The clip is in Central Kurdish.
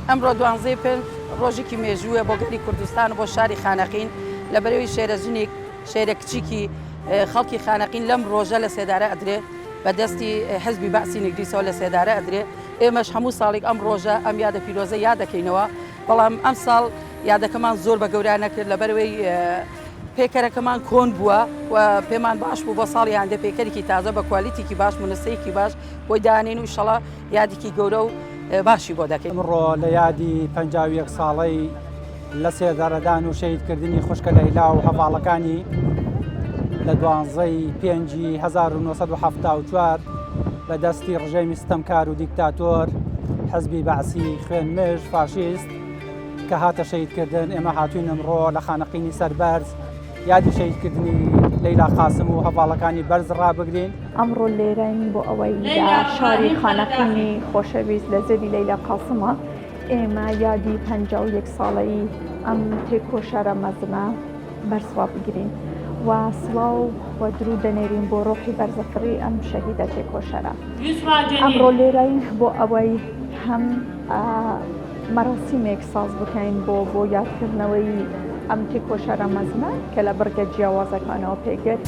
ئەمڕۆ دوانزەی پێنج ڕۆژێکی مێژووە بۆ گەلی کوردستان و بۆ شاری خانەقین لە بەرەوەی شێرە ژنێک شێرە کچیکی خەڵکی خانەقین لەم ڕۆژە لە سێدارە ئەدرێ بە دەستی حزبی بەعسی نگریسەوە لە سێدارە ئەدرێ ئێمەش هەموو ساڵێک ئەم ڕۆژە ئەم یادە پیرۆزە یادەکەینەوە بەڵام ئەم ساڵ یادەکەمان زۆر بە گەورە نەکرد لەبەرەوەی پێکەرەکەمان کۆن بووە و پێمان باش بوو بۆ ساڵی هەندێ پێکەرێکی تازە بە کوالیتێکی باش منەسەیەکی باش بۆی دانێن و ئیشەڵا یادێکی گەورە و باشی بۆ دەکەین. ئەمڕۆ لە یادی 51 ساڵەی لە سێدارەدان و شەهیدکردنی خوشکە لەیلا و هەڤاڵەکانی لە دوانزەی پێنجی 1974 بە دەستی ڕژێمی ستەمکار و دیکتاتۆر حزبی بەعسی خوێنمژ فاشیست کە هاتە شەهیدکردن ئێمە هاتوین ئەمڕۆ لە خانەقینی سەربەرز یادی شەهیدکردنی لەیلا قاسم و هەڤاڵەکانی بەرز ڕابگرین. ئەمڕۆ لێرەین بۆ ئەوەی لە شاری خانەقینی خۆشەویست لە زێدی لەیلا قاسمە ئێمە یادی 51 ساڵەی ئەم تێکۆشەرە مەزنە بەرز ڕابگرین و سڵاو و درود دەنێرین بۆ ڕۆحی بەرزەفڕی ئەم شەهیدە تێکۆشەرە. ئەمڕۆ لێرەین بۆ ئەوەی هەم مەراسیمێک ساز بکەین بۆ بۆ یادکردنەوەی ئەم تێکۆشەرە مەزنە کە لە بڕگە جیاوازەکانەوە پێکدێت.